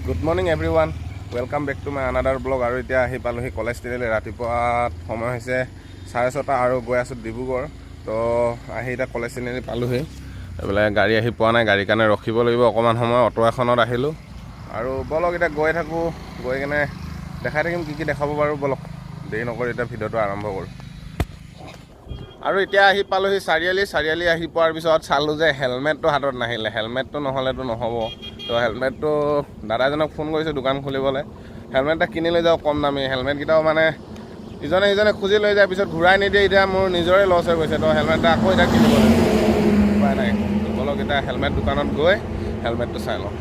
Good morning everyone, welcome back to my another vlog. আৰু এতিয়া আহি পালোহি কলেজ তিনিআলি। ৰাতিপুৱা সময় হৈছে 6:30 আৰু গৈ আছোঁ ডিব্ৰুগড়। তো আহি এতিয়া কলেজ তিনিআলি পালোহি। এইফালে গাড়ী আহি পোৱা নাই, গাড়ীৰ কাৰণে ৰখিব লাগিব অকণমান সময়। অ'টো এখনত আহিলোঁ আৰু ব'লক, এতিয়া গৈ থাকোঁ, গৈ কেনে দেখাই থাকিম কি কি দেখাব পাৰোঁ। ব'লক, দেৰি নকৰি এতিয়া ভিডিঅ'টো আৰম্ভ কৰোঁ। আৰু এতিয়া আহি পালোহি চাৰিআলি। চাৰিআলি আহি পোৱাৰ পিছত চালোঁ যে হেলমেটটো হাতত নাহিলে। হেলমেটটো নহ'লেতো নহ'ব। তো হেলমেটটো দাদাজনক ফোন কৰিছোঁ দোকান খুলিবলৈ, হেলমেট এটা কিনি লৈ যাওঁ কম দামী। হেলমেটকেইটাও মানে ইজনে সিজনে খুজি লৈ যায়, পিছত ঘূৰাই নিদিয়ে। এতিয়া মোৰ নিজৰে লছ হৈ গৈছে। তো হেলমেট এটা আকৌ এতিয়া কিনিব লাগিব, উপায় নাই। তো ব'লক, এতিয়া হেলমেট দোকানত গৈ হেলমেটটো চাই লওঁ।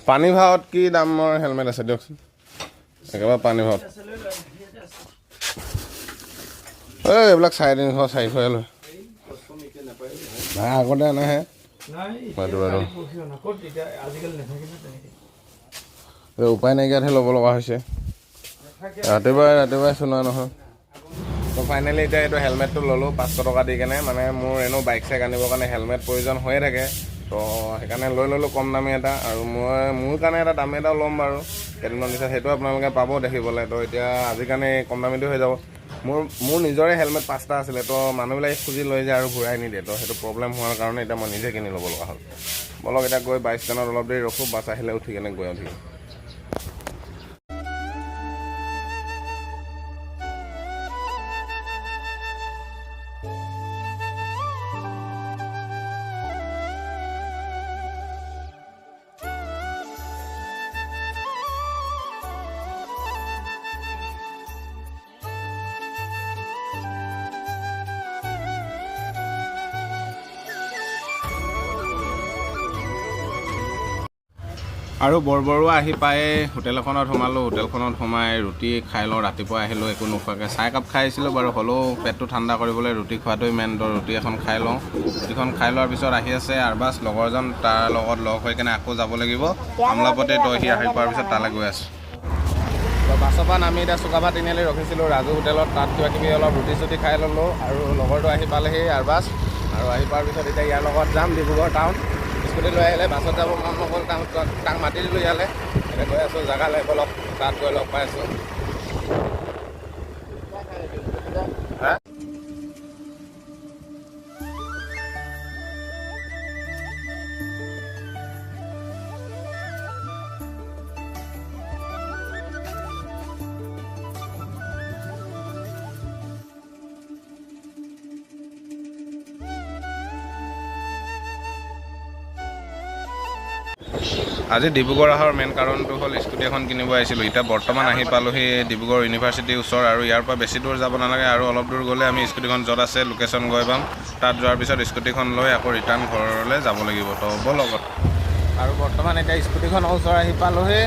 পানী ভাৱত কি দামৰ হেলমেট আছে দিয়কচোন, একেবাৰে পানী ভাৱত। এই এইবিলাক 350, 400 লয়। নাই, আগতে আনাহে। বাৰু বাৰু, এই উপায় নাইকিয়াতহে ল'ব লগা হৈছে। ৰাতিপুৱাই ৰাতিপুৱাই চোনা নহয়। তো ফাইনেলি এতিয়া এইটো হেলমেটটো ল'লোঁ 500 টকা দি কেনে। মানে মোৰ এনেও বাইক চাইক আনিবৰ কাৰণে হেলমেট প্ৰয়োজন হৈয়ে থাকে, তো সেইকাৰণে লৈ ল'লোঁ কম দামী এটা। আৰু মই মোৰ কাৰণে এটা দামী এটাও ল'ম বাৰু কেইদিনমান পিছত, সেইটো আপোনালোকে পাব দেখিবলৈ। তো এতিয়া আজিৰ কাৰণে কম দামীটো হৈ যাব। মোৰ নিজৰে হেলমেট পাঁচটা আছিলে, তো মানুহবিলাকে খুজি লৈ যায় আৰু ঘূৰাই নিদিয়ে। তো সেইটো প্ৰব্লেম হোৱাৰ কাৰণে এতিয়া মই নিজে কিনি ল'ব লগা হ'ল। ব'লক, এতিয়া গৈ বাছ ষ্টেণ্ডত অলপ দেৰি ৰখোঁ, বাছ আহিলে উঠি কেনে গৈ উঠিম। আৰু বৰবৰুৱা আহি পায়ে হোটেল এখনত সোমালোঁ। হোটেলখনত সোমাই ৰুটি খাই লওঁ। ৰাতিপুৱা আহিলোঁ একো নোখোৱাকৈ, চাহ একাপ খাই আহিছিলোঁ বাৰু, হ'লেও পেটটো ঠাণ্ডা কৰিবলৈ ৰুটি খোৱাটোৱে মেইন। তো ৰুটি এখন খাই লওঁ। ৰুটিখন খাই লোৱাৰ পিছত আহি আছে আৰবাছ লগৰজন, তাৰ লগত লগ হৈ কেনে আকৌ যাব লাগিব আমলাপতি। তো সি আহি পোৱাৰ পিছত তালৈ গৈ আছোঁ। তো বাছৰ পৰা নামি এতিয়া চুকাফা তিনিআলি ৰখিছিলোঁ ৰাজু হোটেলত, তাত কিবা কিবি অলপ ৰুটি চুটি খাই ল'লোঁ। আৰু লগৰটো আহি পালেহি আৰবাছ, আৰু আহি পোৱাৰ পিছত এতিয়া ইয়াৰ লগত যাম ডিব্ৰুগড় টাউন। স্কুটি লৈ আহিলে, বাছত যাব মন নগ'ল, তাক মাতি দিলোঁ ইয়ালৈ। এতিয়া গৈ আছোঁ জেগালৈ, ব'লক, তাত গৈ লগ পাই আছোঁ। হা। আজি ডিব্ৰুগড় অহাৰ মেইন কাৰণটো হ'ল স্কুটি এখন কিনিব আহিছিলোঁ। এতিয়া বৰ্তমান আহি পালোহি ডিব্ৰুগড় ইউনিভাৰ্চিটিৰ ওচৰ আৰু ইয়াৰ পৰা বেছি দূৰ যাব নালাগে আৰু অলপ দূৰ গ'লে আমি স্কুটিখন য'ত আছে লোকেশ্যন গৈ পাম। তাত যোৱাৰ পিছত স্কুটিখন লৈ আকৌ ৰিটাৰ্ণ ঘৰলৈ যাব লাগিব। তো ব'লক। আৰু বৰ্তমান এতিয়া স্কুটিখনৰ ওচৰ আহি পালোহি।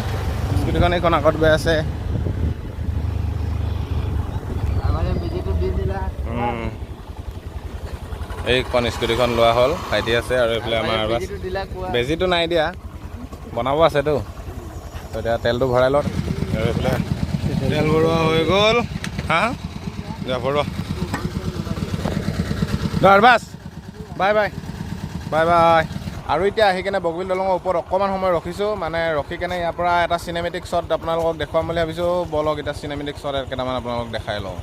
স্কুটিখন এইখন আগত গৈ আছে। এইখন স্কুটিখন লোৱা হ'ল, ভাইটি আছে আৰু এইফালে আমাৰ বেজীটো নাই দিয়া, বনাব আছেতো। এতিয়া তেলটো ভৰাই লওঁ। আৰু এইফালে তেল ভৰোৱা হৈ গ'ল। হা, যা ভৰোৱা। Bus, bye bye, bye bye. আৰু এতিয়া আহি কেনে বগীবিল দলঙৰ ওপৰত অকণমান সময় ৰখিছোঁ, মানে ৰখি কেনে ইয়াৰ পৰা এটা চিনেমেটিক শ্বট আপোনালোকক দেখুৱাম বুলি ভাবিছোঁ। ব'লক, এতিয়া চিনেমেটিক শ্বট কেইটামান আপোনালোকক দেখাই লওঁ।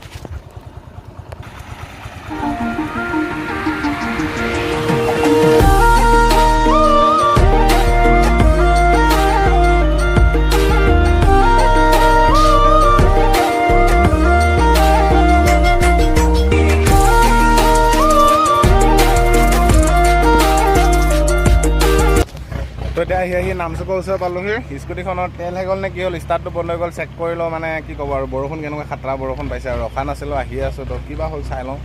তো এতিয়া আহি আহি নামচুকৰ ওচৰ পালোহি। স্কুটিখনৰ তেল শেষ গ'ল নে কি হ'ল, ষ্টাৰ্টটো বন্ধ হৈ গ'ল। চেক কৰি লওঁ। মানে কি ক'ব আৰু, বৰষুণ কেনেকুৱা খাতৰা বৰষুণ পাইছে আৰু ৰখা নাছিলোঁ, আহি আছোঁ। তো কিবা হ'ল চাই লওঁ।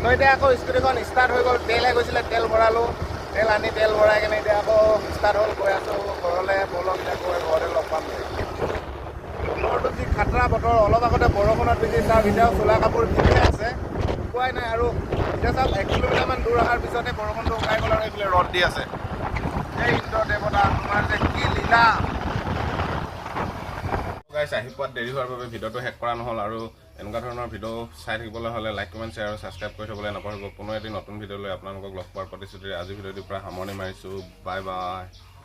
তো এতিয়া আকৌ স্কুটিখন ষ্টাৰ্ট হৈ গ'ল। তেল শেষ গৈছিলে, তেল ভৰালোঁ। তেল আনি তেল ভৰাই কেনে এতিয়া আকৌ ষ্টাৰ্ট হ'ল, গৈ আছোঁ ঘৰলৈ। ব'লক, এতিয়া গৈ ঘৰতে লগ পাম। বতৰটো যি খাতৰা বতৰ, অলপ আগতে বৰষুণত ভিজি চাওক এতিয়াও চোলা কাপোৰ ভিজি আছে, শুকুৱাই নাই। আৰু এতিয়া চাওক 1 কিলোমিটাৰমান দূৰ অহাৰ পিছতে বৰষুণটো শুকাই গ'ল আৰু এইফালে ৰ'দ দি আছে। এই ইন্দ্ৰ দেৱতা, তোমাৰ যে কি লীলা! গাইছ, আহি পোৱাত দেৰি হোৱাৰ বাবে ভিডিঅ'টো শেষ কৰা নহ'ল আৰু এনেকুৱা ধৰণৰ ভিডিঅ' চাই থাকিবলৈ হ'লে লাইক, কমেণ্ট, শ্বেয়াৰ আৰু ছাবস্ক্ৰাইব কৰি থ'বলৈ নাপাহৰিব। পুনৰ এটি নতুন ভিডিঅ' লৈ আপোনালোকক লগ পোৱাৰ প্ৰতিশ্ৰুতিৰে আজি ভিডিঅ'টিৰ পৰা সামৰণি মাৰিছোঁ। Bye bye.